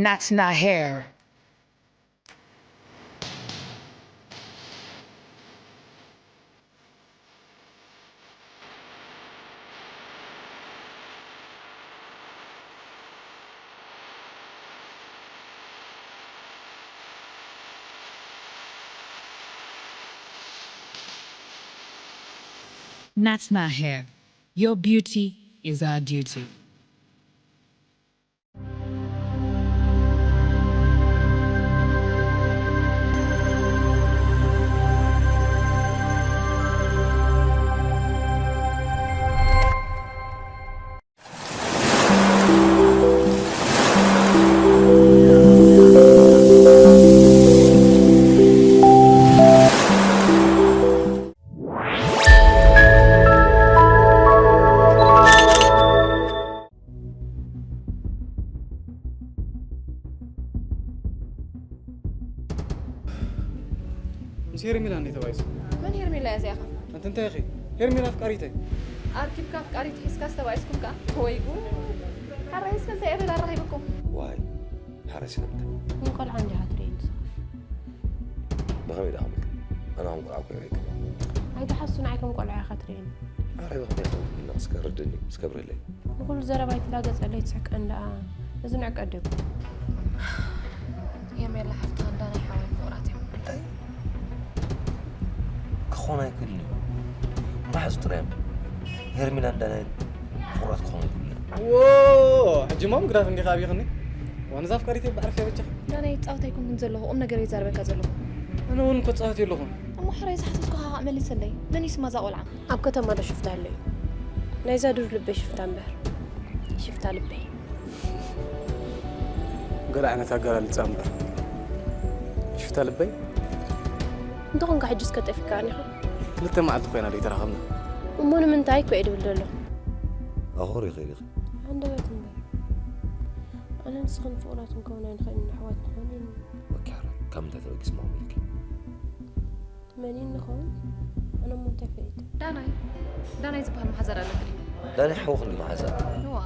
Natsna hair. Natsna hair. Your beauty is our duty. ምስ ሄርሜላ እንዴ ተባይሱ? መን ሄርሜላ እያ እዚኣኻ? ኣንቲ እንታይ ኢኺ? ሄርሜላ ኣፍቃሪተይ። ኣርኪብካ ኣፍቃሪት ሒዝካ ዝተባይስኩም ከኣ? ወይ ጉድ! ሓራይስ ከምታ ኤረዳ ኣራኺብኩም? ዋይ ሓራይስ ከምታ ንቆልዓ እንዲኻ ትርእየኒ ንስኻ። ብኸመይ ዳ ከምልካ? ኣነ ከም ቆልዓ ኮይነ ርእየካ። ኣይትሓሱ ንዓይ ከም ቆልዓ ኢኻ ትርእየኒ። ኣረ ብኸመይ ከምልካ እስከ ርድኒ እስከ ብርህለይ። ንኹሉ ዘረባይ ትላገጸለይ ትስሕቀን ደኣ እዚ ንዕቀት ዶ ይኮን? ሄርሜላ ሓፍትኻን ዳናይ ሓወይን ፍቑራት እዮም። እንታይ ክኾን ኣይክእልን እዩ። ማሕዙ ጥራይ እዮም። ሄርሜላን ዳናይን ፍቑራት ክኾኑ ኣይክእሉን እዮም። ሕጂ ማም ግዳፍ እንዲኻ ኣብይኽኒ ዋንዛ ኣፍቃሪተይ ብዓርፊ በጃኻ ዳናይ ይጻወት ኣይኮንኩን ዘለኹ ቁም ነገር ይዛረበካ ዘለኹ። ኣነ እውን እኮ ጻወት የለኹን። እሞ ሕራይ ዝሓተትኩኻ ከዓ መልሰለይ። መን እዩ ስማ እዛ ቆልዓ? ኣብ ከተማ ዶ ሽፍታ ኣሎ እዩ? ናይዛ ዱር ልበይ ሽፍታ እምበር። ሽፍታ ልበይ። ገለ ዓይነት ኣገላልጻ እምበር። ሽፍታ ልበይ? እንተኾንካ ሕጂ እስከ ጠፊካኒ ኢኻ። ክልተ መዓልቲ ኮይና ደይተራኸብና። እሞ ንምንታይ እኮ እየ ድብል ዘለኹ። ኣኾር ይኽእል ኢኺ። ሃንደበት እምበር። ኣነ ንስኽን ፍቑራት ክንከውን ኣይንኽእልን ኣሕዋት ንኾን ኢና። ወኪ ሓራይ ካብ ምንታይ ተበጊስ መቕሚልኪ? መን እዩ ንኸውን? ኣነ እሞ እንታይ ፈሊጠ? ዳናይ ዳናይ ዝበሃል መሓዛ ዶ ኣለኪ ድዩ? ዳናይ ሓውኺ ድዩ መሓዛ? እዋ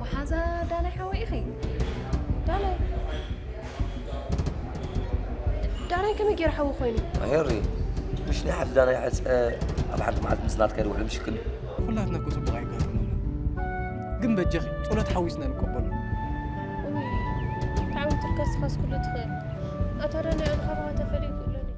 መሓዛ ዳናይ ሓወይ ኢኺ። ዳናይ ዳናይ ከመይ ገይሩ ሓዊ ኮይኑ? ኣሄሪ ምሽ ናይ ሓፍቲ ዳናይ ሕፀ ኣብ ሓንቲ መዓልቲ ምስ ናትካ ይውዕል ምሽክል። ኩላትና እኮ ፅቡቕ ኣይጋጥመና ግን በጃኺ ጸሎት ሓዊስና ንቀበሎ። ውይ ብጣዕሚ ትርከስኻስ ኩሉ ትኽእል ኣታ ዳናይ ኣነ ካባኻ ተፈልየ ክእሎን እየ።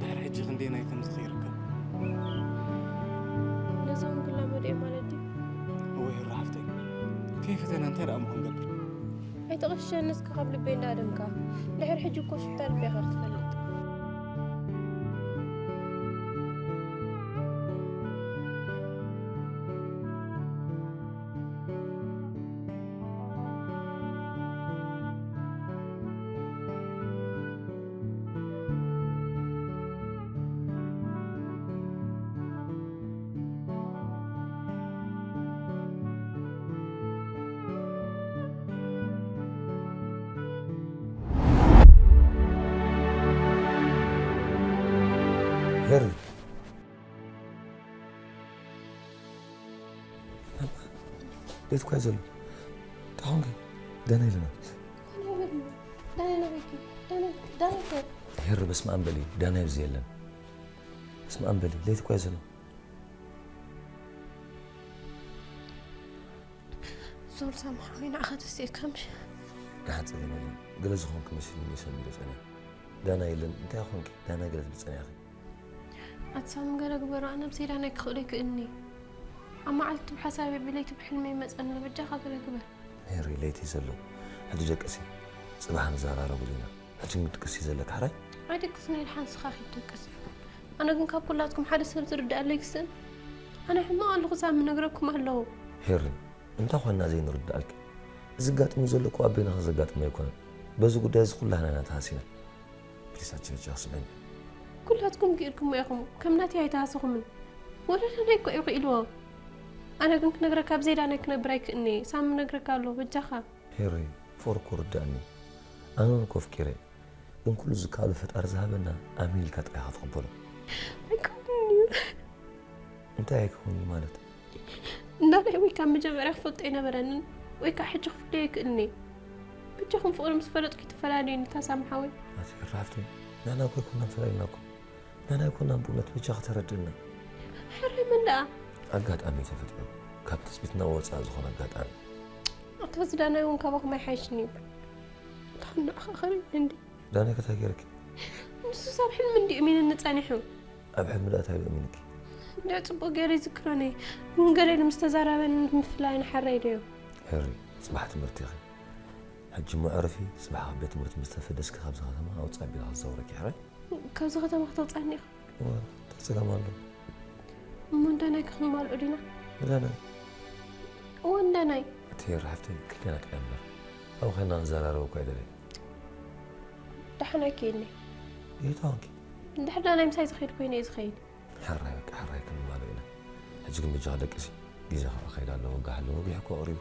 ድሕሪ ሕጂ ክንደየናይ ከምዚ ከይርከብ ነዞም ክላመዱ እዮም ማለት ድዩ? እወ ሄሩ ሓፍተይ ከይፈተና እንታይ ደኣ ምኾን ገብር ኣይትቕሸኒ እስከ ካብ ልበይ እንዳደምካ ድሕሪ ሕጂ እኮ ሽፍታ ልበይ ኢኻ ክትፈልጥ ቤት እኳ ዘሎ እንታይ ኾንኪ? ዳና ኢለና። ዳና ዳና ዳና ሄር በስመ ኣብ በሊ። ዳና ይብዚ የለን። በስመ ኣብ በሊ። ለይቲ እኳ ዘሎ። ዞር ሳምሓዊ ንዓኻ ተስእካ ምሽ? ደሓን ጸገም የለን። ገለ ዝኾንክ መሲሉኒ ሰሚረ ጸኒሐ። ዳና የለን። እንታይ ኾንኪ? ዳና ገለ ትብል ጸኒሕኺ? ኣትሳሚ ገለ ግበሮ፣ ኣነ ብዘይ ዳናይ ክኽእሎ ኣይክእልኒ። ኣብ መዓልቲ ብሓሳበይ ብለይቲ ብሕልመይ ይመጸኒ ኣሎ፣ በጃኻ ገለ ግበር። ሄሪ ለይቲ ዘሎ። ሕጂ ደቅሲ። ጽባሕ ንዘራረብሉ ኢና። ሕጂ ግን ክትድቅሲ ዘለካ ሕራይ? ኣይደቅስን እየ፣ ደሓን ንስኻ ኪድ ደቅስ። ኣነ ግን ካብ ኩላትኩም ሓደ ሰብ ዝርድኣለይ ክስእን። ኣነ ሕማቕ ኣለኹ ሳሚ፣ ነግረኩም ኣለኹ። ሄሪ፣ እንታይ ኾንና ዘይንርድኣልኪ? እዚ ኣጋጢሙ ዘሎ እኮ ኣብ በይንኻ ዘጋጥም ኣይኮነን። በዚ ጉዳይ እዚ ኩላህና ኢና ተሃሲና። ፕሊስ ኣቸርቻ ስምዕኒ። ኩላትኩም ክኢልኩሞ ኢኹም፣ ከም ናተይ ኣይተሃሰኹምን። ወለደና እኮ እዩ ክኢልዎ። ኣነ ግን ክነግረካ ብዘይ ዳናይ ክነብር ኣይክእልኒ። ሳሚ ነግረካ ኣሎ፣ በጃኻ። ሄሪ፣ ፍቕሪ እኮ ርዳእኒ። ኣነ እውን እኮ ኣፍቂረ። ግን ኩሉ ዝከኣሉ ፈጣሪ ዝሃበና ኣሚን ኢልካ ጥራይ ኢኻ ትቕበሎ። ኣይከውንን እዩ። እንታይ ኣይከውንን ማለት? እንዳላይ ወይ ካብ መጀመርያ ክፈልጦ ኣይነበረንን፣ ወይ ከዓ ሕጂ ክፍለዮ ኣይክእልን እየ። በጃኹም ፍቕሪ ምስ ፈለጥኩ ይትፈላለዩኒ፣ ታሳምሓወይ። ኣቲ ራፍቲ፣ ንሕና እኮ ኣይኮናን ፈላሊናኩም። ንሕና ኣይኮናን ብእውነት፣ በጃ ከተረድእና። ሕራይ መን ደኣ? ኣጋጣሚ ተፈጢሩ። ካብ ትጽቢትና ወጻኢ ዝኾነ ኣጋጣሚ። ኣታ እዚ ዳናይ እውን ካባኹም ኣይሓይሽን እዩ። ታናኻ ኸሪብ እንዲ። ዳናይ ከታይ ገይርኪ? ንሱ ሳብ ሕልሚ እንዲ እሚንኒ ጸኒሑ። ኣብ ሕልሚ ደኣ እንታይ ኢሉ እሚንኪ? እንደ ጽቡቕ ገይሩ ይዝክሮን እየ። ግን ገለ ኢሉ ምስ ተዛረበን ምፍላይን ሓራይ ዶ እዩ? ሕሪ፣ ጽባሕ ትምህርቲ ኢኺ። ሕጂ እሞ ዕረፊ፣ ጽባሕ ካብ ቤት ትምህርቲ ምስ ተፈደስኪ ካብዚ ከተማ ኣውጽእ ኣቢለ ክዛውረኪ ሕራይ። ካብዚ ከተማ ክተውጽኣኒ ኢኻ? እወ፣ እንታይ ጸገም ኣሎ? እሞ እንዳናይ ክኽማልኦ ዲና? እንዳናይ? እወ፣ እንዳናይ። እቲ ራሕፍተይ ክልቴና ጥራይ እምበር። ኣብኡ ኸይድና ንዘራረብ እኮ ኣይደለይ። ደሓን ኣይከይድን እየ። የት ኾንኪ? እንድሕር ዳናይ ምሳይ ዝኸይድ ኮይነ እየ ዝኸይድ። ሕራይ በቃ፣ ሕራይ ክንማልኦ ኢና። ሕጂ ግን በጃኻ ደቅሲ። ግዜ ኸኣ ከይድ ኣሎ፣ ወጋሕ ኣሎ፣ ወጊሑ እኮ ቀሪቡ።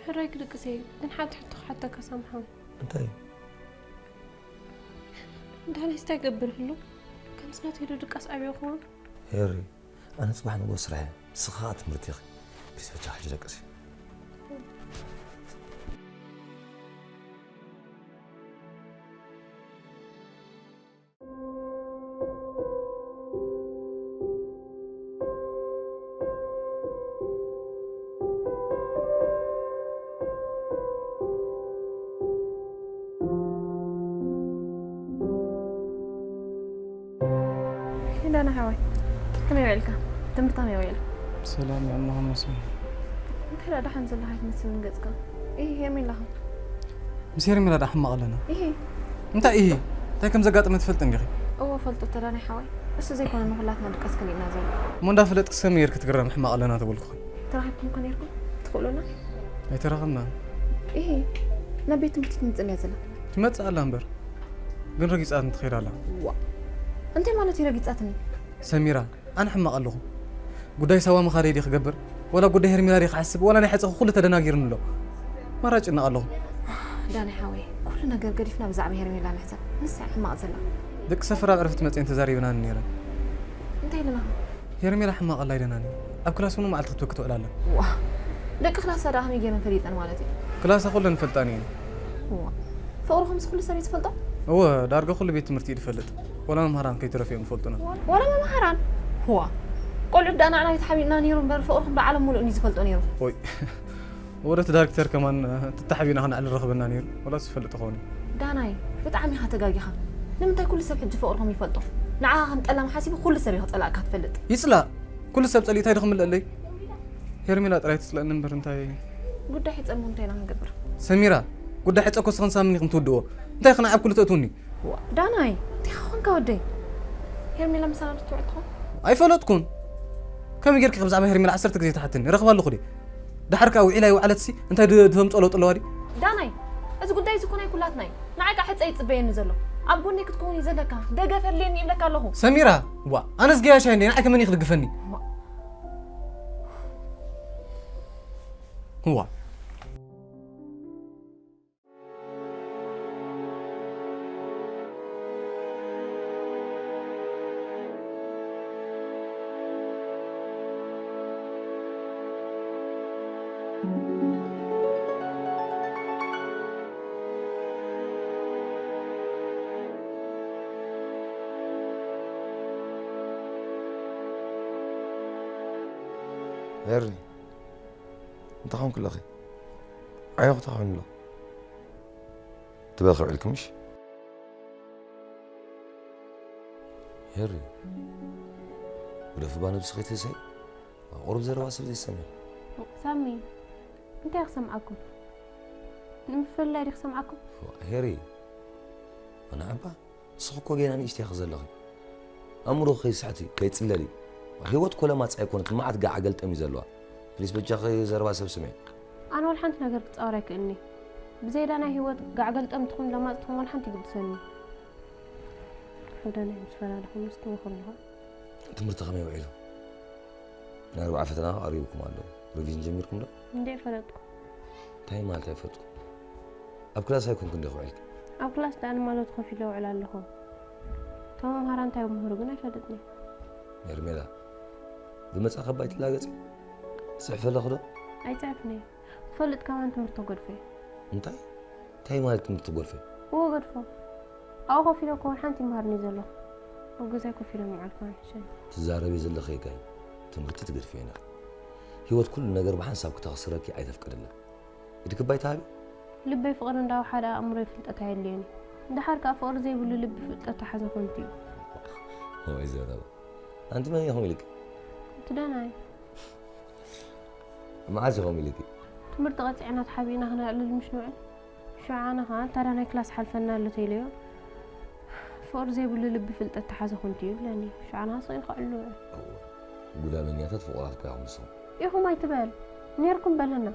ሕራይ ክድቅስ እየ፣ ግን ሓንቲ ሕቶ ክሓተካ ሳምሓዊ። እንታይ? ዳናይስ እንታይ ይገብር ህሉ? ከምስ ናተይ ዶ ድቃስ ኣብዮ ክኸውን? ሄሪ፣ ኣነ ጽባሕ ንግሆ ስራሕ እየ፣ ንስኻ ኸኣ ትምህርቲ ኢኺ። ፕሊስ በጃኻ ሕጂ ደቅሲ። ዳና ሓወይ፣ ከመይ ውዒልካ? ትምህርቲ ከመይ ውዒሉ? ሰላም እየ፣ ኣምላኽ ይመስገን። እንታይ ደኣ ደሓን ዘለኻ ኣይትመስልን ገጽካ? ኢሂ፣ ሄርሜላ ኸ? ምስ ሄርሜላ ደኣ ሕማቕ ኣለና? ኢሂ። እንታይ ኢሂ? እንታይ ከም ዘጋጠመ ትፈልጢ እንዲኺ? እወ፣ ፈልጦ፣ ተዳናይ ሓወይ። እሱ ዘይኮነ ንኹላትና ድቃስ ከሊእና ዘሎ። እሞ እንዳፈለጥኪ ከመይ ጌርኪ ትግረሚ ሕማቕ ኣለና ተበልኩኺ? ተራኺብኩም ከ ኔርኩም? ትኽእሉና? ኣይተራኸብናን። ኢሂ፣ ናብ ቤት ትምህርቲ ትመጽእ እንድያ ዘላ። ትመጽእ ኣላ እምበር። ግን ረጊጻትኒ ትኸይድ ኣላ። ዋእ። እንታይ ማለት እዩ ረጊጻትኒ? ሰሚራ፣ ኣነ ሕማቕ ኣለኹ። ጉዳይ ሳዋ ምኻደይ ድየ ክገብር? ዋላ ጉዳይ ሄርሜላ ድየ ክሓስብ? ዋላ ናይ ሕጸኹ ኩሉ ተደናጊሩኒ ኣሎ። ማራ እጭነቕ ኣለኹ። ዳኒ ሓወይ፣ ኩሉ ነገር ገዲፍና ብዛዕባ ሄርሜላ ንሕሰብ። ንሳ እያ ሕማቕ ዘላ። ደቂ ሰፈር ኣብ ዕረፍቲ መጺኤን ተዛሪበናኒ ነይረን። እንታይ ኢለናኻ? ሄርሜላ ሕማቕ ኣላ ኢለናኒ። ኣብ ክላስ እውን መዓልቲ ክትበኪ ትውዕል ኣላ። ዋእ። ደቂ ክላሳ ደኣ ከመይ ገይረን ፈሊጠን ማለት እዩ? ክላሳ ኩለን ይፈልጣኒ እየን። ዋእ። ፍቕርኹምስ ኩሉ ሰብ እዩ ዝፈልጦ? እወ፣ ዳርጋ ኩሉ ቤት ትምህርቲ እዩ ዝፈልጥ። ዋላ መምሃራን ከይተረፉ እዮም ዝፈልጡና። ዋላ መምሃራን? ዋእ። ቆልዑት ደኣ ንዓና እዩ ተሓቢእና ነይሩ እምበር ፍቕርኹም ደኣ ዓለም ሙሉእ እዩ ዝፈልጦ ነይሩ። ኦይ። ወደ እቲ ዳይሬክተር ከማን፣ እ፣ ተተሓቢእና ክንዕል ረኽበና ነይሩ። ዋላ ዝፈልጥ ኸውን። ዳናይ፣ ብጣዕሚ ኢኻ ተጋጊኻ። ንምንታይ ኩሉ ሰብ ሕጂ ፍቕርኹም ይፈልጦ? ንዓኻ ከም ጠላም ሓሲቡ ኩሉ ሰብ እዩ ክጸላእካ ትፈልጥ። ይጽላእ። ኩሉ ሰብ ጸሊኡ እንታይ ዶ ክምልኣለይ? ሄርሜላ ጥራይ ትጽለእኒ እምበር እንታይ? ጉዳይ ሕጸ እሞ እንታይ ኢና ክንገብር? ሰሚራ፣ ጉዳይ ሕጸ እኮ ንስኽን ሳምን ኢኹም ትውድእዎ። እንታይ ኢኺ ንዓይ ኣብ ኩሉ ተእትውኒ? ዋ፣ ዳናይ፣ እንታይ ኾንካ ወደይ? ሄርሜላ ምሳና ዶ ትውዕል ትኾን? ኣይፈለጥኩን። ከመይ ጌርኪ ከም ብዛዕባ ሄርሜላ ዓሰርተ ግዜ ትሓትኒ? ረኽባ ኣለኹ ድየ? ደሓር ከኣ ውዒላ ኣይወዓለትሲ እንታይ ድ-፣ ድተምጽኦ ለውጢ ኣለዋ ድዩ? ዳናይ፣ እዚ ጉዳይ እዚ እኮ ናይ ኩላትና እዩ። ንዓይ ከኣ ሕጸ ይጽበየኒ ዘሎ። ኣብ ጎነይ ክትከውን እዩ ዘለካ። ደገፍ ኣድልየኒ ይብለካ ኣለኹ። ሰሚራ፣ ዋ፣ ኣነስ ገያሻይ እንደ ንዓይ ከመን እዩ ክድግፈኒ? ዋ። ዋ። እንታይ ኾንክ ኣለኺ? ዓይንኹ ተኸዊኑ ኣሎ። ትበኺ ውዒልኪ ምሽ? ሄሪ፣ ግደፊ እባ ነብስኺ ትህሰይ። ቁሩብ ዘረባ ሰብ ዘይሰምዕ። ሳሚ፣ እንታይ ክሰምዓኩም? ንምፍልላይ ድዩ ክሰምዓኩም? ሄሪ፣ ኣነ ዓባ ንስኺ እኮ ጌና ንእሽተይ ኢኺ ዘለኺ። ኣእምሮኺ ከይስሕቲ፣ ከይጽለሊ። ህይወት እኮ ለማጽ ኣይኮነትን፣ መዓት ጋዓ ገልጠም እዩ ዘለዋ። ፕሊስ በጃኺ ዘረባ ሰብ ስምዒ። ኣነ ወላ ሓንቲ ነገር ክጻወር ኣይክእልኒ። ብዘይዳ ናይ ህይወት ጋዓ ገልጠምትኹም ለማጽትኹም ወላ ሓንቲ ይግድሰኒ። ሕደና ምስ ፈላለኹም ምስ ተወኸልኹም። ትምህርቲ ከመይ ውዒሉ? ናይ ኣርብዓ ፈተና ቀሪብኩም ኣሎ። ሪቪዥን ጀሚርኩም ዶ? እንዴ ፈለጥኩ። እንታይ ማለት ኣይፈለጥኩም? ኣብ ክላስ ኣይኮንኩን ዲኹ ውዒልኪ? ኣብ ክላስ ደኣ ንማለቱ ኮፍ ኢለ ውዕል ኣለኹ። እቶም መምሃራን እንታይ ይምህሩ ግን ኣይፈልጥን እየ። ሄርሜላ፣ ብመጻ ከባይ ትላገጺ? ጽሕፊ ኣለኺ ዶ? ኣይጽሕፍን እየ። ክፈልጥ ከማን ትምህርቲ ተጎድፈ። እንታይ? እንታይ ማለት ትምህርቲ ጎድፈ? እዎ ገድፎ። ኣብኡ ኮፍ ኢለ እኮ ሓንቲ ይመሃርኒ ዘሎ። ኣብ ገዛይ ኮፍ ኢለ ምዓል ከማን ሕሸኒ። ትዛረቢ ዘለኺ ጋይ ትምህርቲ ትገድፊ ኢና። ህይወት ኩሉ ነገር ብሓንሳብ ክተኽስረኪ ኣይተፍቅድላ። ኢድኪ ባይ ተሃቢ? ልበይ ፍቕሪ እንዳወሓደ ኣእምሮይ ፍልጠት ኣየድልየኒ። ደሓር ከኣ ፍቕሪ ዘይብሉ ልቢ ፍልጠት ተሓዘ ኮንቱ እዩ። ወይ ዘረባ። ኣንቲ መን ኢኹም ኢልኪ? እቲ ደናይ። መዓስ ኢኹም ኢልኪ? ትምህርቲ ቀጺዕና ተሓቢእና ክነዕልል ምሽ ንውዕል። ሽዑ ኣነ ኸኣ፣ "እታ ዳናይ ክላስ ሓልፈና ኣሎ" ተኢለዮ። ፍቕሪ ዘይብሉ ልቢ ፍልጠት ተሓዘ ኮንቱ እዩ ይብለኒ። ሽዑ ኣነ ስቕ ኢልካ ዕሉ። እወ፣ ጉዳመኛታት ፍቑራት እኮ ኢኹም ንስኹም። ኢኹም ኣይትበል። ኔርኩም በለና።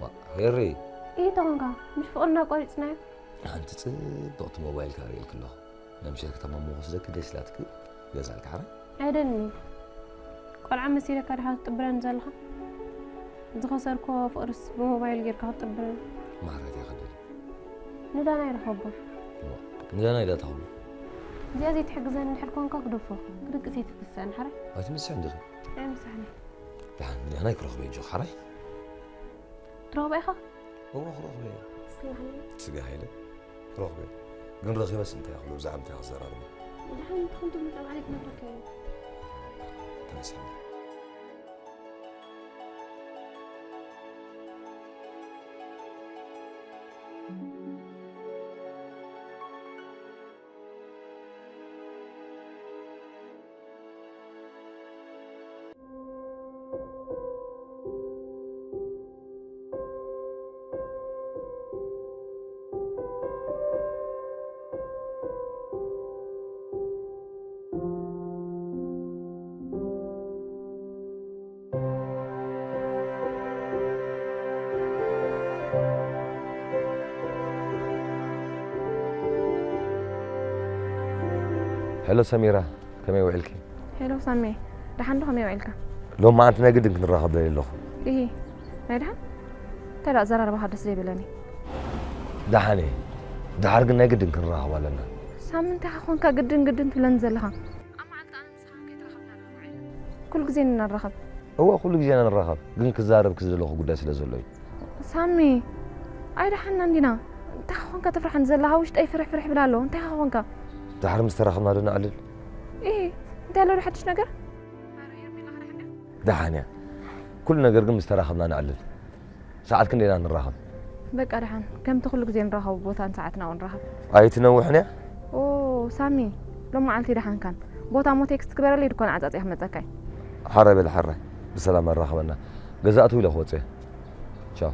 ዋ፣ ሄሪ። ኢሂ ተኾንካ፣ ምሽ ፍቕርና ቆሪጽናዮ? ሓንቲ ጽብቕቲ ሞባይል ከርእየልኪ ኣለኹ። ነምሸት ከተማ እሞ ክወስደኪ ደስ ኢላትኪ ገዛልኪ ሓራይ? ኣይደልን። ቆልዓ መሲለካ ድኻ ትጥብረኒ ዘለኻ? ዝኸሰርኮ ፍቕርስ ብሞባይል ጌርካ ክትጥብረኒ? ማረት እያ ከደል። ንዳና ይረኸቦ። ንዳና ኢላ ተኸብሎ። እዚኣ ዘይትሕግዘኒ እንድሕር ኮንካ ግደፎ። ክድቅስ ኣይትፍሰን ሓራይ? ኣይትምስሕን ዲኺ? ኣይምስሕን። ደሓን ንዳና ይክረኽቦ ይጆ ሓራይ? ትረኽቦ ኢኻ? እወ ክረኽቦ እየ። ስጋ ሃይለ? ስጋ ሃይለ? ክረኽቦ እየ። ግን ረኺበስ እንታይ እያ ክብሎ ብዛዕባ እንታይ እያ ክዘራርቦ? ደሓን እንተኾን ትብሉ ጸብዓ ዘይትነግረካ እየ። ተመስገን። ሄሎ ሰሚራ፣ ከመይ ውዒልኪ? ሄሎ ሳሚ፣ ደሓን ዶ? ከመይ ውዒልካ? ሎም መዓንቲ ናይ ግድን ክንራኸብ ደልየ ኣለኹ። ኢሂ፣ ናይ ደሓን? እንታይ ደኣ ኣዘራርባኻ ደስ ዘይብለኒ። ደሓን እየ። ደሓር ግን ናይ ግድን ክንራኸብ ኣለና። ሳሚ፣ እንታይ ኾንካ ግድን ግድን ትብለኒ ዘለኻ? ኣብ መዓልቲ ኣነ ምሳኻ ከይተራኸብና ዶ ንውዕል? ኩሉ ግዜ ኢና ንራኸብ። እወ፣ ኩሉ ግዜ ኢና ንራኸብ፣ ግን ክዛረብኪ ዝደለኹ ጉዳይ ስለ ዘሎ እዩ። ሳሚ፣ ኣይደሓንና እንዲና። እንታይ ኾንካ ተፍርሓኒ ዘለኻ? ውሽጠይ ፍርሕ ፍርሕ ይብል ኣሎ። እንታይ ኾንካ? ደሓር ምስ ተራኸብና ዶ ነዕልል? ኢሂ፣ እንታይ ኣሎ ዶ ሓድሽ ነገር? ደሓን እያ። ኩሉ ነገር ግን ምስ ተራኸብና ነዕልል። ሰዓት ክንደይ ኢና ንራኸብ? በቃ ደሓን፣ ከምቲ ኩሉ ግዜ ንራኸቦ ቦታን ሰዓትን ኣብኡ ንራኸብ። ኣይትነውሕን እያ? ኦ፣ ሳሚ፣ ሎም መዓልቲ ደሓንካን። ቦታ እሞ ቴክስት ግበረለይ፣ ድኳን ዓጻጺኣ ክመጸካ እየ። ሓራይ በል ሓራይ፣ ብሰላም ኣራኽበና። ገዛ ኣትው ኢለ ክወጽእ እየ። ቻው።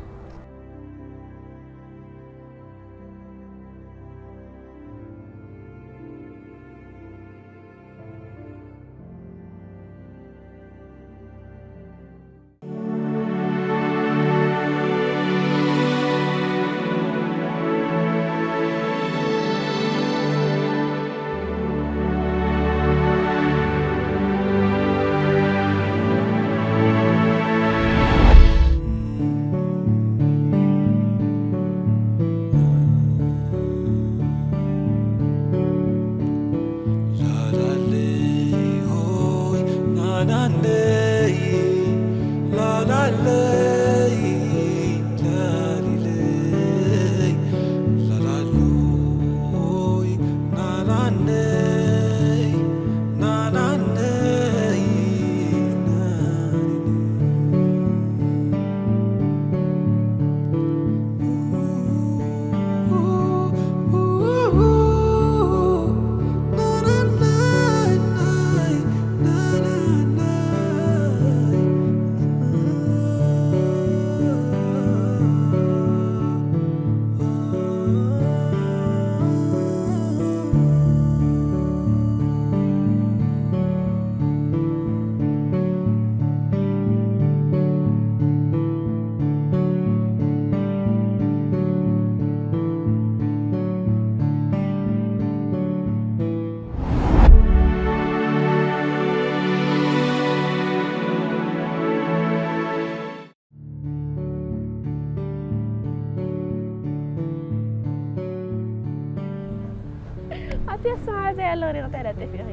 ደስ መዓዛ ያለው ሪቕ ተለጥፍ ኢኺ።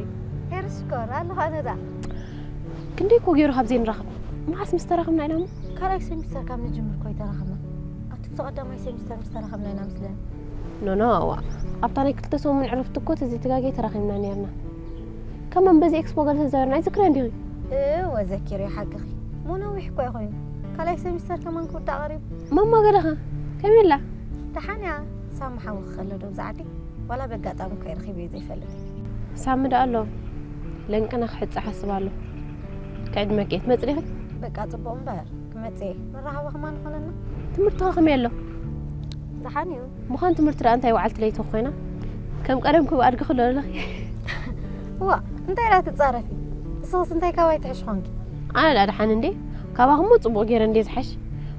ሄር ሽኮር ኣለኻ ነዳ። ክንደይ እኮ ገይሩ ካብ ዘይንራኸብ። መዓስ ምስ ተራኸብና ኢና እሞ? ካልኣይ ሴሚስተር ካብ ንጅምር እኮ ኣይተራኸብና። ኣብቲ ቀዳማይ ሴሚስተር ምስ ተራኸብና ኢና ምስለን። ኖ፣ ኖ፣ ኣዋ። ኣብታ ናይ ክልተ ሰሙን ዕረፍቲ እኮ ተዘይተጋግየ ተራኺብና ነይርና። ከመን በዚ ኤክስፖ ገለ ተዛዊርና ኣይዝክረን ዲኺ? እወ፣ ዘኪርዮ ሓቅኺ። እሞ ነዊሕ እኮ ኣይኮይኑ። ካልኣይ ሴሚስተር ከማን ክውዳእ ቀሪቡ። ማማ ገለኻ? ከመይ ኣላ? ደሓን እያ። ሳሚ ሓወኺ ከሎ ዶ ብዛ ዓዲ? ዋላ በጋጣሚ እኮ እየ ረኺበዮ ዘይፈልጥ። ሳሚ ደኣ ኣሎ። ለንቅና ክሕጽ ሓስብ ኣሎ። ክዕድመኪ እየ። ትመጽእ ዲኺ? በቃ ጽቡቕ እምበር፣ ክመጽእ እየ። መራኸቢ ከማን ንኾነና። ትምህርቲ ከ ከመይ ኣሎ? ደሓን እዩ። ምዃን ትምህርቲ ደኣ እንታይ ወዓልቲ ለይቲ ኮይና? ከም ቀደምኪ ብኣድጊ ክሎ ኣለኺ። እዋ፣ እንታይ ደኣ ትጻረፊ? ንስኽስ እንታይ ካባይ ትሕሽ ኾንኪ? ኣነ ደኣ ደሓን እንዴ? ካባኹም ጽቡቕ ገይረ እንዴ ዝሓሽ?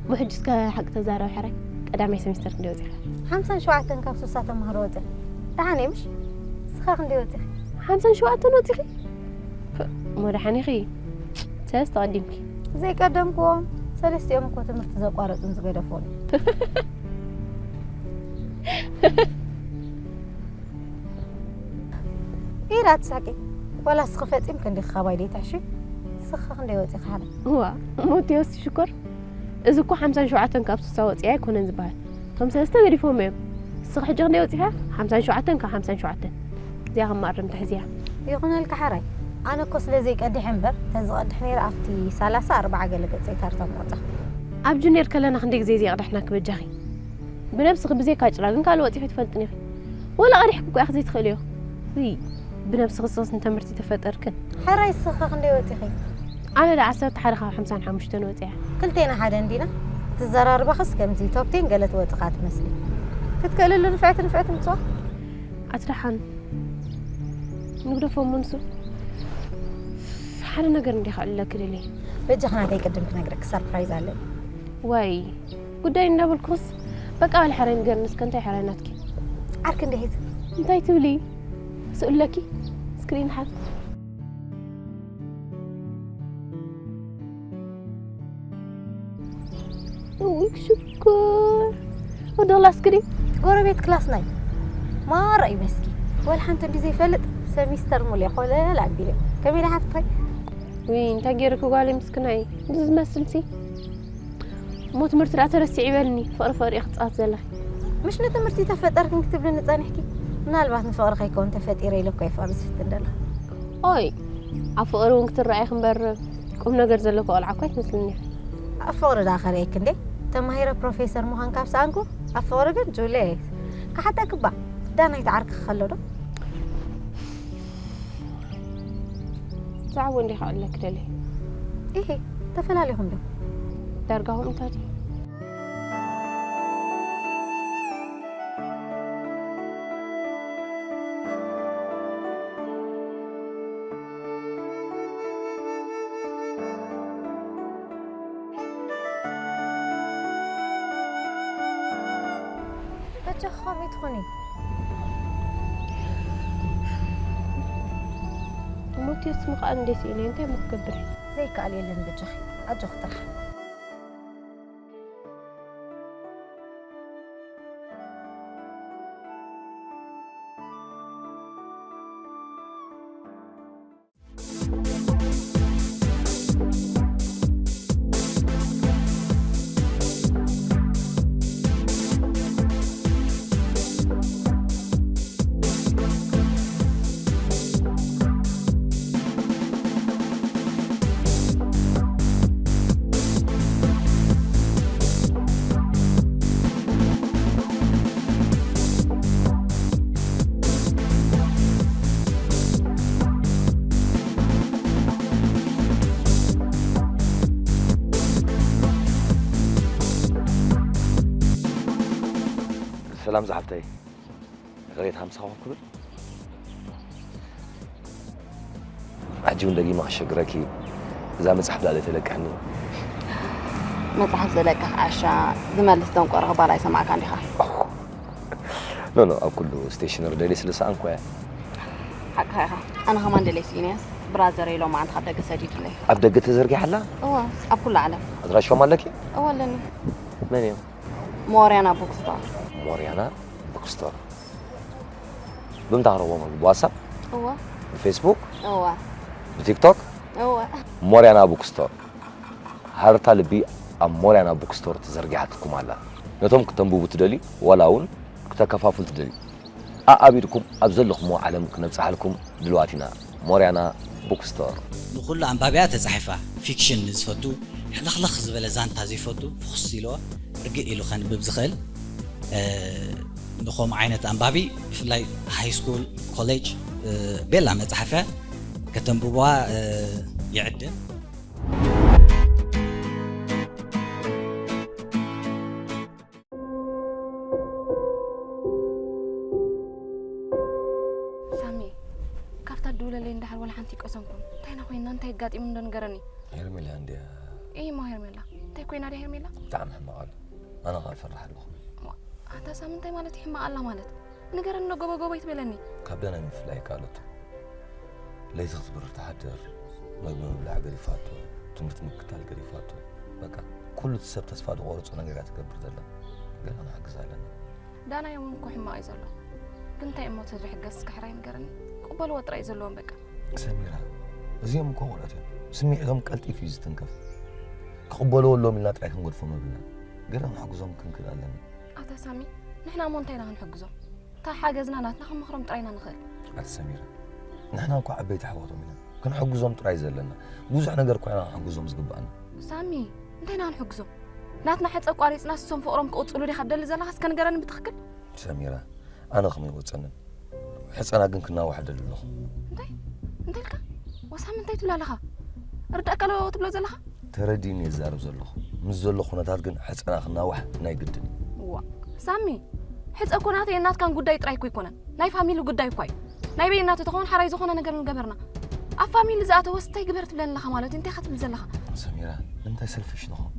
እሞ ሕጂ እስከ ሓቂ ተዛረቢ ሕራይ። ቀዳማይ ሰሚስተር ክንደይ ወጺኻ? ሓምሳን ሸውዓተን ካብ ስሳ ተማሃሮ ወጺኣ። ደሓን እየ ምሽ? ንስኻ ክንደይ ወጺኻ? ሓምሳን ሸውዓተን ወጺኺ? ፕእ፣ እሞ ደሓን ኢኺ። ሰለስተ ቀዲምኪ። ዘይቀደምክዎም፣ ሰለስቲኦም እኮ ትምህርቲ ዘቋረጹን ዝገደፉን። ኢላ ትሳቂ። ዋላ እስኺ ፈጺምኪ እንዲኺ ካባይ ደይትሕሺ? ንስኺ ክንደይ ወጺኺ ሓዳይ? እዋ፣ እሞ እቲ ዮሲ ሽኮር፣ እዚ እኮ ሓምሳን ሸውዓተን ካብ ስሳ ወጺኣ ኣይኮነን ዝበሃል። እቶም ሰለስተ ገዲፎም እዮም። ንስኺ ሕጂ ክንደይ ወጺኻ? ሓምሳን ሸውዓተን ካብ ሓምሳን ሸውዓተን። እዚኣ ከም መኣረምታ ሕዚያ። ይኹነልካ ሓራይ። ኣነ እኮ ስለ ዘይቀድሕ እምበር፣ ተዝቐድሕ ነይረ ኣብቲ ሰላሳ ኣርብዓ ገለ ገጸይ ታርታ ምወጻ። ኣብ ጁኒየር ከለና ክንደይ ግዜ ዘይቐዳሕና ክበጃኺ? ብነብስኺ ብዘይካ ጭራ ግን ካልእ ወጺኺ ትፈልጥን ኢኺ። ወላ ቀዲሕኪ እኮ ኢኺ ዘይትኽእልዮ። ውይ፣ ብነብስኺ ስኽስ ንትምህርቲ ተፈጠርክን። ሕራይ ስኽኺ ክንደይ ወጺኺ? ኣነ ዳ ዓሰርተ ሓደ ካብ ሓምሳን ሓሙሽተን ወጺኣ። ክልቴና ሓደ እንዲና። ትዘራርባኽስ ከምዚ ቶፕ ቴን ገለ ትወጽኻ ትመስሊ። ክትክእልሉ ንፍዕቲ ንፍዕቲ ምጽዋ። ኣቲ ደሓን ንግደፎ እሞ ንሱ ሓደ ነገር እንዲኻ ኣለኪ ደሊ። በጃኺ ናተይ ቅድም ክነግረኪ ሰርፕራይዝ ኣለኒ። ዋይ ጉዳይ እንዳበልኩስ በቃ በል ሕራይ ንገርኒ እስከ እንታይ ሕራይ ናትኪ? ዓርኪ እንዲሒዝ። እንታይ ትብሊ? ስእለኪ ስክሪን ሓዝ። እውይ ሽኮር ወደ ክላስ ግዲ። ጎረቤት ክላስና እዩ። ማራ እዩ መስኪ። ወላ ሓንቲ እንዲ ዘይፈልጥ ሰሚስተር ሙሉእ ኮለል ኣቢለ። ከመይ ኢለ ሓፍታይ? ውይ እንታይ ገይርኪ ጓለይ ምስክናይ? እዚ ዝመስልሲ? እሞ ትምህርቲ ደኣ ተረሲዑ ይበልኒ፣ ፍቕሪ ፍቕሪ ኢኺ ክትጻወቲ ዘለኺ። ምሽ ንትምህርቲ ተፈጠርክን ክትብልኒ ጸኒሕኪ? ምናልባት ንፍቕሪ ከይከውን ተፈጢረ ኢለ እኮ እየ ፍቕሪ ዝፍትን ዘለኹ። ኦይ፣ ኣብ ፍቕሪ እውን ክትረኣይኺ እምበር ቁም ነገር ዘለኪ ቆልዓ እኮ ኣይትመስልኒ ኢኺ። ኣብ ፍቕሪ ደኣ ከርእየኪ እንዴ? ተማሂረ ፕሮፌሰር ምዃን ካብ ሰኣንኩ፣ ኣብ ፍቕሪ ግን ጁልየት። ክሓተኪ እባ፣ ዳናይት ዓርክኺ ከሎ ዶ? ብዛዕባኡ እንዲኻ ኣለኪ ደልየ። ኢሂ፣ ተፈላለኹም ዶ? ዳርጋ ከምኡታት እዩ። በጃኺ ከምኡ ትኹኒ። ሞትዩስ ምኽኣል እንዴ ስኢነ እንታይ እሞ ክገብር? ዘይከኣል የለን በጃኺ። ኣጆኺ ጥራሕ። ሰላም ዝሓፍተይ፣ ይቕሬታ ምሳኹም ክብል። ሕጂ እውን ደጊመ ከሸግረኪ፣ እዛ መጽሓፍ ደኣ ዘይተለቅሕኒ። መጽሓፍ ዘለቅሕ ዓሻ ዝመልስ ደንቆሮ ክባል ኣይሰማዕካን ዲኻ? ኖ፣ ኖ፣ ኣብ ኩሉ ስቴሽነሪ ደልየ ስለ ዝሰኣንኩ እየ። ሓቅኻ ኢኻ። ኣነ ከማን ደልየ ስኢነያስ፣ ብራዘረይ ሎማዓንቲ ካብ ደገ ሰዲዱለይ። ኣብ ደገ ተዘርጊሓ ኣላ? እወ፣ ኣብ ኩሉ ዓለም። ኣድራሾም ኣለኪ? እወ፣ ኣለኒ። መን እዮም? ሞርያና ቡክስቶር። ሞርያና ቡክስቶር። ብምንታይ ክረኽቦም ኣለዎ? ብዋትሳፕ? እወ ብፌስቡክ? እወ ብቲክቶክ? እወ ሞርያና ቡክስቶር። ሃረርታ ልቢ ኣብ ሞርያና ቡክስቶር ተዘርጊሓትልኩም ኣላ። ነቶም ክተንብቡ ትደልዩ ዋላ እውን ክተከፋፍሉ ትደልዩ፣ ኣኣቢድኩም ኣብ ዘለኹምዎ ዓለም ክነብጽሓልኩም ድልዋት ኢና። ሞርያና ቡክስቶር። ንኹሉ ኣንባብያ ተጻሒፋ። ፊክሽን ንዝፈቱ፣ ሕልኽልኽ ዝበለ ዛንታ ዘይፈቱ ፍኹስ ኢልዎ ርግእ ኢሉ ከንብብ ዝኽእል። ንኸምኡ ዓይነት ኣንባቢ ብፍላይ ሃይ ስኩል፣ ኮሌጅ፣ ቤላ መጽሓፍያ ከተንብብዋ ይዕድም። ሳሚ፣ ካብታ ድውለለይ እንዳሓር ወላ ሓንቲ ይቀሰንኩም። እንታይ ኢና ኮይንና? እንታይ ኣጋጢሙ እንዶ ንገረኒ። ሄርሜላ እንድያ። እይ እሞ ሄርሜላ፣ እንታይ ኮይና ድያ ሄርሜላ? ብጣዕሚ ሕማቕ ኣሎ። ኣነ ኸዓ ይፈርሕ ኣለኹ። ኣታ ሳሚ፣ እንታይ ማለት እዩ ሕማቕ ኣላ ማለት? ንገረኒ፣ ዶ ጎቦ ጎቦ ይትበለኒ። ካብ ዳናይ ምፍላይ ይከኣለቶ። ለይቲ ክትብርር ትሓድር፣ መግቢ ምብላዕ ገዲፋቶ፣ ትምህርቲ ምክታል ገዲፋቶ። በቃ ኩሉ እቲ ሰብ ተስፋ ዝቆረጾ ነገር እያ ትገብር ዘላ። ገለ ክንሕግዛ ኣለና። ዳናይ እውን እኮ ሕማቕ እዩ ዘሎ። ግን እንታይ እሞ ተዝሕገዝ እስከ ሕራይ ንገረኒ። ቅበልዎ ጥራይ እዩ ዘለዎም በቃ። ሰሚራ፣ እዚኦም እኮ ቆልዑት እዮም። ስምዒቶም ቀልጢፉ እዩ ዝትንከፍ። ክቕበልዎ ኣለዎም ኢልና ጥራይ ክንገድፎም የብልናን። ገለ ክንሕግዞም ክንክእል ኣለና። ኣታ ሳሚ፣ ንሕና እሞ እንታይ ኢና ክንሕግዞም? እታ ሓገዝና ናትና ክንመኽሮም ጥራይ ኢና ንኽእል። ኣቲ ሰሚራ፣ ንሕና እኮ ዓበይቲ ኣሕዋቶም ኢና። ክንሕግዞም ጥራይ ዘለና። ብዙሕ ነገር እኮ ኢና ክንሕግዞም ዝግባኣና። ሳሚ፣ እንታይ ኢና ክንሕግዞም? ናትና ሕጸ ኣቋሪጽና ንሶም ፍቕሮም ክቕጽሉ ዲኻ ትደሊ ዘለኻ? እስከ ንገረኒ ብትኽክል። ሰሚራ፣ ኣነ ከመይ ይወጸንን? ሕጸና ግን ክናዋሕ እደሊ ኣለኹ። እንታይ? እንታይ ኢልካ? ወሳሚ እንታይ ትብል ኣለኻ? ርዳእካ ዶ ትብሎ ዘለኻ? ተረዲእኒ እየ ዝዛረብ ዘለኹ። ምስ ዘሎ ኩነታት ግን ሕጸና ክናዋሕ ናይ ግድን እዩ። ዋእ! ሳሚ፣ ሕጸ እኮ ናተይን ናትካን ጉዳይ ጥራይ እኮ ኣይኮነን። ናይ ፋሚሊ ጉዳይ እኳ እዩ። ናይ በይንና ተተኾን ሓራይ ዝኾነ ነገር ምገበርና። ኣብ ፋሚሊ ዝኣተወስ እንታይ ግበር ትብለኒ ኣለኻ ማለት እዩ? እንታይ ኢኻ ትብል ዘለኻ? ሰሚራ፣ ንምንታይ ሰልፊሽ ንኾን?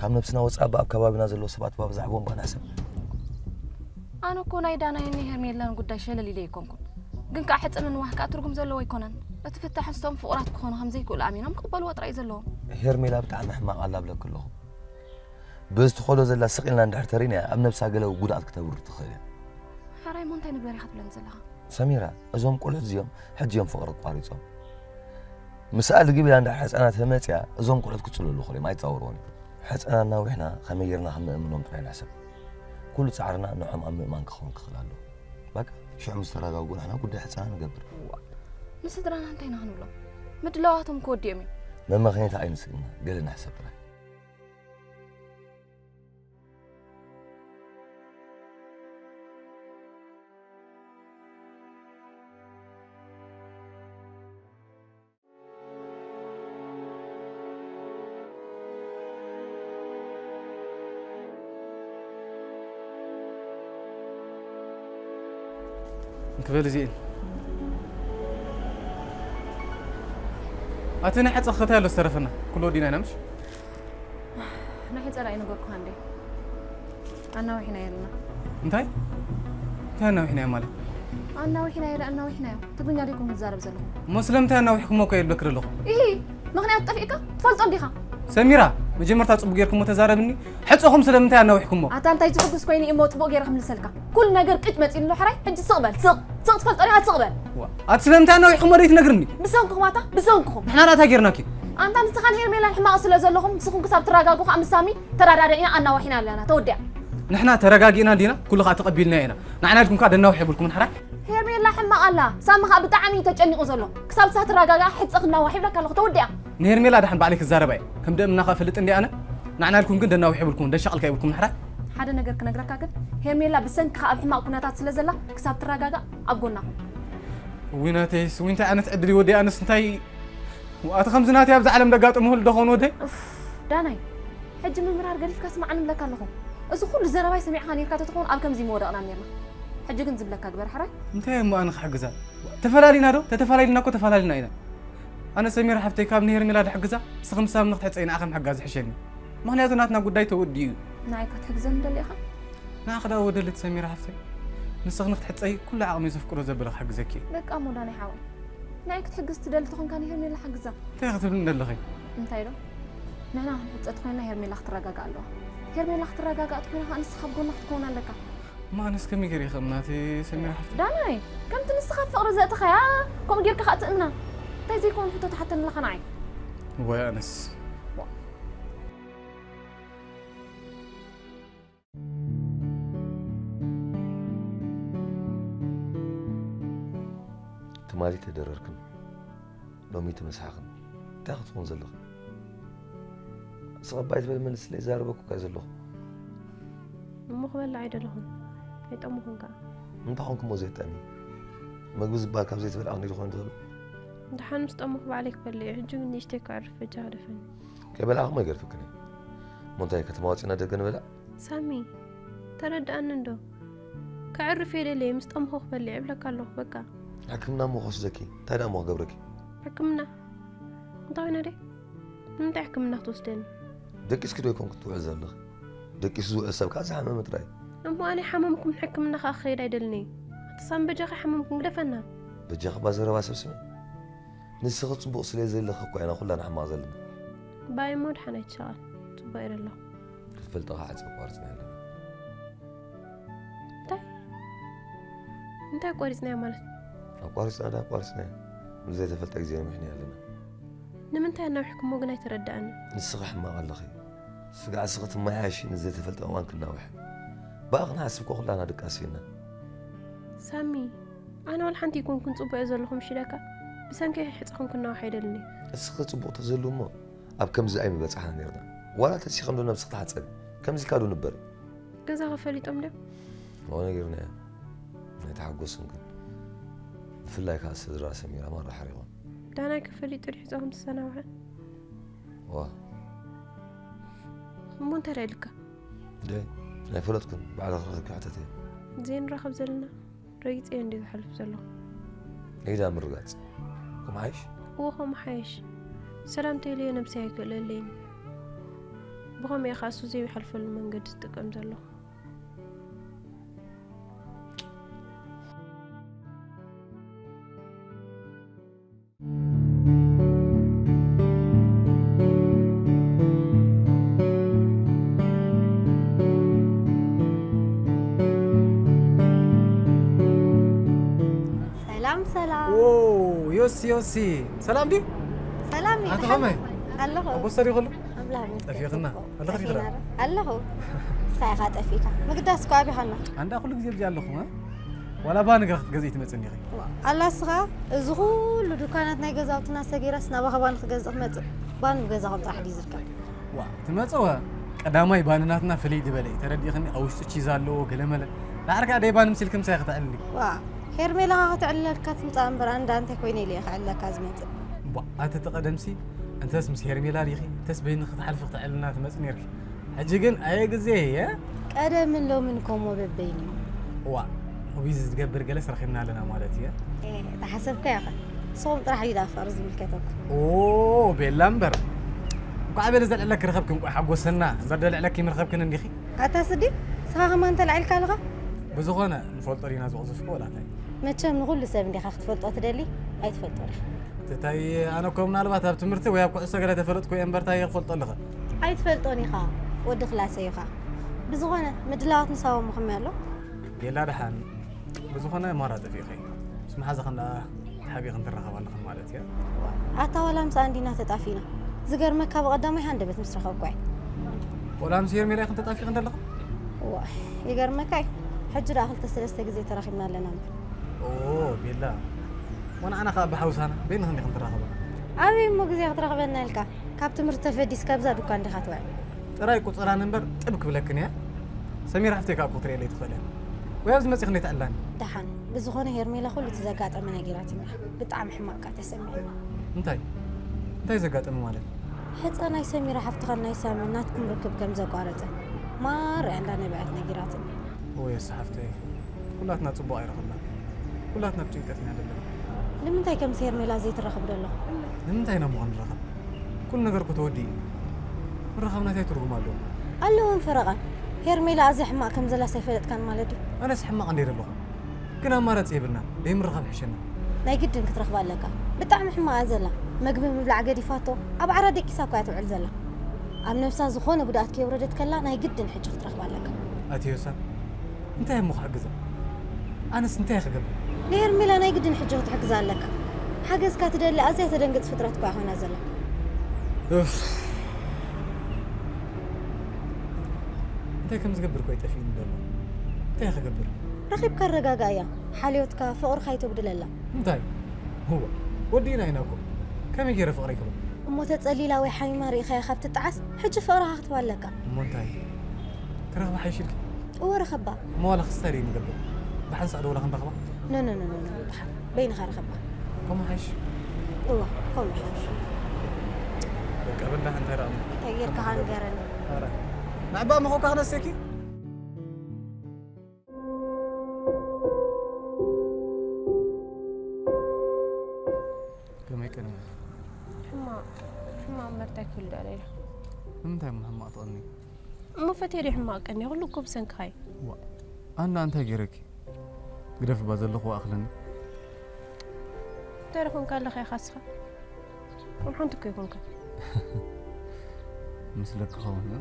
ካብ ነብስና ወጻኢ እባ ኣብ ከባቢና ዘለዉ ሰባት እባ ብዛዕብኦም እባ ንሕሰብ። ኣነ እኮ ናይ ዳናይን ናይ ሄርሜላን ጉዳይ ሸለል ኢለ ኣይኮንኩን። ግን ከኣ ሕጸ ምንዋሕ ከኣ ትርጉም ዘለዎ ኣይኮነን። እቲ ፍታሕ ንሶም ፍቑራት ክኾኑ ከም ዘይክእሉ ኣሚኖም ክቕበልዎ ጥራይ እዩ ዘለዎም። ሄርሜላ ብጣዕሚ ሕማቕ ኣላ እብለኪ ኣለኹ። በዚ ትኸዶ ዘላ ስቕ ኢልና እንድሕር ተሪእናያ ኣብ ነብሳ ገለ ጉድኣት ክተብርር ትኽእል እያ። ሓራይ እሞ እንታይ ንግበር ኢኻ ትብለኒ ዘለኻ? ሰሚራ፣ እዞም ቆልዑት እዚኦም ሕጂ እዮም ፍቕሪ ኣቋሪጾም። ምስኣ ልግብ ኢላ እንድሕር ሕጻናት ተመጽያ እዞም ቆልዑት ክጽለሉ ይኽእሉ እዮም፣ ኣይጻወርዎን እዮም። ሕጻና እናውሕና ከመይ ጌርና ከም ነእምኖም ጥራይ ንሕሰብ። ኩሉ ጻዕርና ንዖም ኣብ ምእማን ክኸውን ክኽእል ኣለዎ። በቃ፣ ሽዑ ምስ ተረጋግኡ ንሕና ጉዳይ ሕጻና ንገብር። እዋ፣ ንስድራና እንታይ ኢና ክንብሎም? ምድላዋቶም እኮ ወዲኦም እዮም። መመኽነይታ ኣይንስእና፣ ገለ ንሕሰብ ጥራይ። እንክበል እዚኤን ኣቲ ናይ ሓፀ ክኸታይ ኣሎ ዝተረፈና ኩሎ ወዲና ኢና ምሽ ናይ ሕፀ ዳኣ ይነገርኩኻ እንዴ? ኣናዊሕናዮ ኣለና። እንታይ? እንታይ ኣናዊሕናዮ ማለት? ኣናዊሕናዮ ዳኣ ኣናዊሕናዮ። ትግርኛ ዶ ይኮንኩ ዝዛረብ ዘለኹ? እሞ ስለምንታይ ኣናዊሕኩሞ እኮ እየ ዝብለኪ ዘለኹ። ኢሂ! ምኽንያት ጠፊእካ? ትፈልጦ እንዲኻ? ሰሚራ! መጀመርታ ፅቡቅ ጌርኩሞ ተዛረብኒ። ሕፀኹም ስለምንታይ ኣናዊሕኩሞ? ኣታ እንታይ ዝሕጉስ ኮይኑ እሞ ፅቡቅ ገይረ ክምልሰልካ? ኩሉ ነገር ቅጭ መፂኡ ኣሎ ሕራይ? ሕጂ ስቕ በል ስቕ! ስቕ ትፈልጦ ዲኻ ስቕ በል። ኣቲ ስለምንታይ ኣናዊሕኩሞ ደይትነግርኒ? ብሰንክኹም ኣታ ብሰንክኹም። ንሕና ዳኣ እንታይ ጌርናኪ? ኣንታ ንስኻን ሄርሜላን ሕማቕ ስለ ዘለኹም ንስኹም ክሳብ ትረጋግኡ ከዓ ምስ ሳሚ ተረዳዲዕና ኣናዋሒና ኣለና። ተወዲኣ። ንሕና ተረጋጊእና እንዲና ኩሉ ከዓ ተቐቢልናዮ ኢና። ንዓና ኢልኩም ከዓ ደናውሕ የብልኩምን ሕራይ። ሄርሜላ ሕማቕ ኣላ። ሳሚ ከዓ ብጣዕሚ እዩ ተጨኒቑ ዘሎ። ክሳብ ንሳ ትረጋግኣ ሕፀ ክናዋሕ ይብለካ ኣለኹ። ተወዲኣ። ንሄርሜላ ደሓን ባዕለይ ክዛረባ እየ። ከም ደእምናኻ እፈልጥ እንዲየ ኣነ። ንዓና ኢልኩም ግን ደናውሕ የብልኩምን ደሻቕልካ የብልኩምን ሕራይ። ሓደ ነገር ክነግረካ ግን ሄርሜላ ብሰንክኻ ኣብ ሕማቕ ኩነታት ስለ ዘላ ክሳብ ትረጋጋእ ኣብ ጎና ኩን። እውይ ናተይስ እውይ እንታይ ዓይነት ዕድል እዩ ወዲ ኣነስ እንታይ ኣቲ ከምዚ ናተይ ኣብዛ ዓለም ደጋጥሙ ህሉ ደኾን ወደይ። ኡፍ ዳናይ ሕጂ ምምራር ገዲፍካ ስምዓኒ እብለካ ኣለኹ። እዚ ኩሉ ዘረባይ ሰሚዕኻ ኔርካ ተትኾን ኣብ ከምዚ ምወደቕና ኔርና። ሕጂ ግን ዝብለካ ግበር ሕራይ። እንታይ እሞ ኣነ ክሕግዛ? ተፈላሊና ዶ? ተተፈላሊና እኮ ተፈላሊና ኢና። ኣነ ሰሚራ ሓፍተይ ካብ ንሄርሜላ ድሕግዛ ንስኺ ምሳምኒ ክትሕጸይ ንዓኺ ምሕጋዝ ይሕሸኒ። ምኽንያቱ ናትና ጉዳይ ተወዲኡ እዩ። ንዓይ ክትሕግዘኒ ደሊኻ? ንዓኺ ደኣ ወደልት ሰሚራ ሓፍተይ። ንስኺ ንክትሕጸይ ኩሉ ዓቕመይ ዘፍቅዶ ዘበለ ክሕግዘኪ እየ። በቃ እሞ ዳናይ ሓወይ። ንዓይ ክትሕግዝ ትደሊ ተኾንካ ንሄርሜላ ሓግዛ። እንታይ ክትብልኒ ደለኺ? እንታይ ዶ? ንሕና ክንሕጸ ተኾይንና ሄርሜላ ክትረጋጋእ ኣለዋ። ሄርሜላ ክትረጋጋእ ተኾይና ከኣ ንስኻ ኣብ ጎና ክትከውን ኣለካ። እማ ኣነስ ከመይ ገይረ ይኸምናት ሰሚራ ሓፍቲ? ዳናይ፣ ከምቲ ንስኻ ፍቕሪ ዘእተኻያ ከምኡ ጌርካ ከኣ ትእምና። እንታይ ዘይኮን ሕቶ ትሓተኒ ኣለኻ ንዓይ? ወይ ኣነስ። ትማሊ ተደረርክን ሎሚ ተመሳሕኽን እንታይ ክትኾን ዘለኺ? ስቕ እባ ኣይትበል፣ መልስለይ፣ ይዛረበኩ እኳ ዘለኹ። እሞ ክበልዕ ኣይደለኹን። ኣይጠመኹን ከኣ። እንታይ ኾንኩ እሞ ዘየጥዕም እዩ? መግቢ ዝበሃል ካብ ዘይትበልዓ ክንደይ ዝኾነ ትኽእሉ? ደሓን ምስ ጠመኹ ባዕለይ ክበልዕ እየ። ሕጂ ግን ንእሽተይ ከዕርፍ በጃኻ ደፈኒ። ከይበላዕኹ እሞ ይገርፈክን እየ። እሞ እንታይ ከተማ ወፂና ደገ ንበልዕ? ሳሚ፣ ተረድኣኒ እንዶ። ከዕርፍ እየ ደልየ፣ ምስ ጠመኹ ክበልዕ እብለካ ኣለኹ፣ በቃ። ሕክምና እሞ ክወስደኪ፣ እንታይ ደኣ እሞ ክገብረኪ? ሕክምና? እንታይ ኮይነ ደይ? ንምንታይ ሕክምና ክትወስደኒ? ደቂስኪ ዶ ኣይኮንኩን ትውዕል ዘለኺ? ደቂሱ ዝውዕል ሰብ ከኣ ዝሓመመ ጥራይ። እሞ ኣነ ሓመምኩም ሕክምና ከኣ ክኸይድ ኣይደልን እየ። ኣቲ ሳሚ በጃኻ ሓመምኩም ግደፈና። በጃኺ እባ ዘረባ ሰብ ስምዒ። ንስኺ ጽቡቕ ስለ ዘለኺ እኮ ኢና ኩላና ሕማቕ ዘለና። ባይ እሞ ደሓን ኣይትሻቐል። ጽቡቕ እየ ዘለኹ። ክትፈልጢ ከኣ ሓጺር ኣቋርጽና ኣለና። እንታይ? እንታይ ኣቋሪጽናዮ ማለት? ኣቋሪጽና ዶ ኣቋሪጽናዮ? ንዘይተፈልጠ ግዜ ነዊሕናዮ ኣለና። ንምንታይ ኣናዊሕኩሞ ግን ኣይተረድኣንን። ንስኺ ሕማቕ ኣለኺ። ስጋዕ እስኺ ትመሓየሺ ንዘይተፈልጠ እዋን ክናውሕ። ብኣ ክንሓስብ እኮ ኩላና ድቃስ ኢና። ሳሚ፣ ኣነ ዋላ ሓንቲ ኣይኮንኩን ጽቡቕ እየ ዘለኹ ምሽ ኢለካ? ብሰንከይ ሕጻኹም ክናውሕ ኣይደልን እየ። እስኺ ጽቡቕ ተዝህሉ እሞ ኣብ ከምዚ ኣይምበጻሕና ኔርና። ዋላ ተሲኺ እንዶ ነብስኺ ተሓጸቢ። ከምዚ ኢልካ ዶ ንበሪ? ገዛኺ ፈሊጦም ድዮም? እወ ነጊርናያ። ኣይተሓጎስን ግን። ብፍላይ ከኣ ስድራ ሰሚራ ማራ ሓሪቖም። ዳናይ ከ ፈሊጡ ድዩ ሒዞ ከም ዝተሰናብዐ? እወ። እሞ እንታይ ደኣ ኢልካ? ደይ ኣይፈለጥኩን። ባዕልኺ ረኺብኪ ሕተትዮ። ዘይንራኸብ ዘለና? ረጊጸዮ እንድየ ዝሓልፍ ዘለኹ። ነይ ደኣ ምርጋጽ። ከምኡ ሓይሽ? እወ ከምኡ ሓይሽ። ሰላም ተይለዮ ነብሰይ ኣይክእለለይን። ብኸምኡ እየ ከኣ እሱ ዘይሓልፈሉ መንገዲ ዝጥቀም ዘለኹ። ሰላም ሰላም። ኦ ዮሲ ዮሲ፣ ሰላም ድዩ? ሰላም እዩ። ኣቲ ከመይ? ኣለኹ። ኣቦ ሰሪ ይኸሉ? ኣምላኽ ይመስገን። ጠፊእኽና? ኣለኺ ዲኺ? ጠፊእና ዶ? ኣለኹ። ንስኻ ኢኻ ጠፊእካ። ምግዳስ እኮ ኣቢኻና። ኣንዳ ኩሉ ግዜ ኣብዚ ኣለኹ፣ እ? ዋላ ባን ገ ክትገዝኢ ትመጽእ እንዲኺ? ዋ፣ ኣላ እስኻ፣ እዚ ኩሉ ዱካናት ናይ ገዛውትና ሰጊረስ ናባኻ ባን ክገዝእ ክመጽእ? ባን ኣብ ገዛኹም ጥራሕ ድዩ ዝርከብ? ዋ፣ ትመጽእ ወ? ቀዳማይ ባንናትና ፍልይ ዝበለ እዩ። ተረዲእኽኒ? ኣብ ውሽጡ ቺዝ ኣለዎ፣ ገለመለ። ዳሕር ከኣ ደይ ባን ምሲልኪ ምሳይ ከተዕልሊ። ዋ፣ ሄርሜላ ኸዓ ከተዕልለካ ትምጻእ እምበር፣ ኣንዳ እንታይ ኮይነ ኢለ እየ ከዕልለካ ዝመጽእ? ቧ፣ ኣቲ እቲ ቀደምሲ፣ እንተስ ምስ ሄርሜላ ዲኺ፣ እንተስ በይንኺ ክትሓልፊ ክተዕልልና ትመጺ ኔርኪ። ሕጂ ግን ኣየ ግዜ እየ። ቀደምን ሎምን ከምኡ በበይኑ እዩ። እዋ፣ ዊዝ ዝገብር ገለስ ረኺብና ኣለና ማለት እየ። ኤ፣ ተሓሰብካዮ ኸ? ንስኹም ጥራሕ እዩ ደኣ ፍቕሪ ዝምልከተኩም። ኦ፣ ቤላ እምበር። እንቋዕ በለ ዘልዕለኪ ረኸብኪ፣ እንቋዕ ሓጎሰና። እምበር ደልዕለኪ ምረኸብክን እንዲኺ። ኣታ ስዲ፣ ንስኻ ከማን ተላዒልካ ኣለኻ? ብዝኾነ፣ ንፈልጦ ዲና ዝቕዝፍኩ ወላ እንታይ? መቸም ንኹሉ ሰብ እንዲኻ ክትፈልጦ ትደሊ? ኣይትፈልጦን ኢኻ። እታይ ኣነ እኮ ምናልባት ኣብ ትምህርቲ ወይ ኣብ ኩዕሶ ገለ ተፈለጥኩ እየ እምበር እንታይ እየ ክፈልጦ ኣለኸ? ኣይትፈልጦን ኢኻ፣ ወዲ ክላሰይ ኢኻ። ብዝኾነ፣ ምድላዋት ምሳቦም ከመይ ኣሎ? ቤላ ደሓን፣ ብዝኾነ ማራ ጠፊእኺ። ምስ መሓዛኽን ደኣ ተሓቢእኽን ትራኸባ ኣለኽን ማለት እያ። ኣታ ዋላ ምስኣን ዲና ተጣፊእና? ዝገርመካ ብቐዳማይ ሃንደበት ምስ ረኸብኳ እየ። ቆልዓ ምስ ሄርሜላ ኢኽን ተጣፊእኽን ዘለኽን? እዋ፣ ይገርመካ እዩ። ሕጂ ደኣ ክልተ ሰለስተ ግዜ ተራኺብና ኣለና እምበር። ኦ፣ ቤላ። ወንዓና ከኣ ብሓውሳና በይንኽን ዲኽን ትራኸባ? ኣበይ እሞ ግዜ ክትረኽበና ኢልካ? ካብ ትምህርቲ ተፈዲስካ ኣብዛ ዱካን ዲኻ ትውዕል? ጥራይ ቁጸራኒ እምበር ጥብ ክብለክን እየ። ሰሚራ ሓፍተይ ከኣ እኮ ክትርእየለይ ትኽእል እያ። ወይ ኣብዚ መጺኽን ደይትዕላኒ? ደሓን። ብዝኾነ ሄርሜላ ኩሉ እቲ ዘጋጠመ ነጊራትኒ እያ። ብጣዕሚ ሕማቕ እያ ተሰሚዓኒ። እንታይ? እንታይ ዘጋጠመ ማለት? ሕጸ ናይ ሰሚራ ሓፍትኻን ናይ ሳምን ናትኩም ርክብ ከም ዘቋረጸ ማራ እያ እንዳ ነቢዐት ነጊራትኒ። እወ የሳ ሓፍተይ፣ ኩላትና ጽቡቕ ኣይረኸብናን። ኩላትና ኣብ ጭንቀት ኢና ዘለና። ንምንታይ ከምዚ ሄርሜላ ዘይትራኸቡ ደለኹም? ንምንታይ ኢና እሞ ክንራኸብ? ኩሉ ነገር እኮ ተወዲኡ እዩ። ምርኻብና እንታይ ትርጉም ኣለዎ? ኣለዎን ፈረቓን። ሄርሜላ ኣዝያ ሕማቕ ከም ዘላስ ኣይፈለጥካን ማለት ድዩ? ኣነስ ሕማቕ እንድየ ደለኹ። ግን ኣማራጺ የብልናን። ደይምርኻብ ይሕሸና። ናይ ግድን ክትረኽባ ኣለካ። ብጣዕሚ ሕማቕ እያ ዘላ። መግቢ ምብላዕ ገዲፋቶ፣ ኣብ ዓራት ደቂሳ እኮ እያ ትውዕል ዘላ። ኣብ ነብሳ ዝኾነ ጉድኣት ከየውረደት ከላ ናይ ግድን ሕጂ ክትረኽባ ኣለካ። ኣቲ ዮሳ፣ እንታይ እሞ ክሕግዛ? ኣነስ እንታይ ክገብር? ንሄርሜላ ናይ ግድን ሕጂ ክትሕግዛ ኣለካ። ሓገዝካ ትደሊ ኣዝያ ተደንግጽ ፍጥረት እኳ ኮይና ዘላ። እፍ። እንታይ ከም ዝገብር እኮ ይጠፍእኒ ዘሎ። እንታይ ክገብር? ረኺብካ ኣረጋጋእያ። ሓልዮትካ ፍቕርካ ይተጉድለላ። እንታይ? ህዋ፣ ወዲእና ኢና እኮ። ከመይ ገይረ ፍቕረይ ክብል? እሞ ተጸሊላ ወይ ሓሚማ ርኢኻያ ካብ ትጠዓስ ሕጂ ፍቕርኻ ክትህባ ኣለካ። እሞ እንታይ? ክረኽባ ሓይሽልኪ? እወ ረኸባ። እሞ ዋላ ክስታይ ደይ ንገብር? ብሓንሳእ ደውላ ክንረኽባ? ኖ ኖ ኖ ኖ ኖ፣ ድሓር በይንኻ ረኸባ። ከምኡ ሓይሽ? እዋ ከምኡ ይሓይሽ። በቃ በላሕ እንታይ ደኣ? እንታይ ጌርካ ንገረኒ። ኧረ ንዕባ መኾካ ክነሰኪ? ከመይ ቀኒ? ሕማቕ ሕማቕ መርታይ ክህሉ ደኣ ኢለ። ንምንታይ እሞ ሕማቕ ትቐኒ? እሞ ፈትየ ድየ ሕማቕ ቀኒ? ኩሉ እኮ ብሰንክኻ እዩ። ዋ፣ ኣንዳ እንታይ ገይረኪ? ግደፍባ ዘለኹ ኣኽለኒ። እንታይ ደኾንካ ኣለኻ ኢኻ እስኻ? ከም ሓንቲ እኮ ይኮንካ። ምስለኪ ኸውን እ?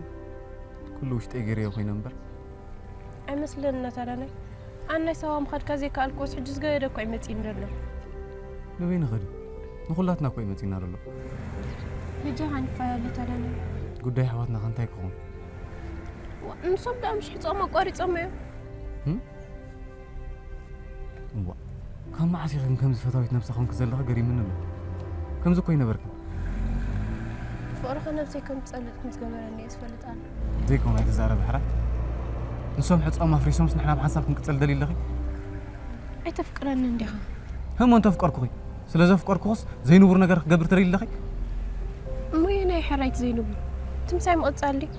ኩሉ ውሽጠይ ገይረዮ ኮይነ እምበር። ኣይመስለኒ ናታዳናይ። ኣነ ናይ ሳዋ ምኻድካ ዘይከኣልኩስ ሕጂ ዝገደደ እኮ እዩ መጺእኒ ዘሎ። ንበይኒ ኸዲ ንኹላትና እኮ እዩ መጺእና ዘሎ። በጃኻ ንፋይ ኣሎ ታዳናይ። ጉዳይ ኣሕዋትና ከ እንታይ ክኸውን? ዋ፣ ንሶም ደኣ ምሽ ሕጾም ኣቋሪጾም እዮም። እም? እዋ፣ ካብ መዓስ ኢኺ ግን ከምዚ ፈታዊት ነብሳ ኮንኪ ዘለኺ ገሪምኒ ኣሎ። ከምዚ እኮ ይነበርኪ። ፍቕርኻ ነብሰይ ከም ትጸልእ ከም ዝገበረኒ እየ ዝፈልጥ ኣነ። ዘይኮነ ኣይትዛረቢ ሕራይ። ንሶም ሕጾም ኣፍሪሶምስ ንሕና ብሓንሳብ ክንቅጽል ደልዩ ኣለኺ? ኣይተፍቅረኒ እንዲኻ? ህሞ እንተፍቀርኩኺ፣ ስለ ዘፍቀርኩኽስ ዘይንቡር ነገር ክገብር ትደልዩ ኣለኺ? እሞ የናይ ሕራይቲ ዘይንቡር? ትምሳይ ምቕጻል ድዩ?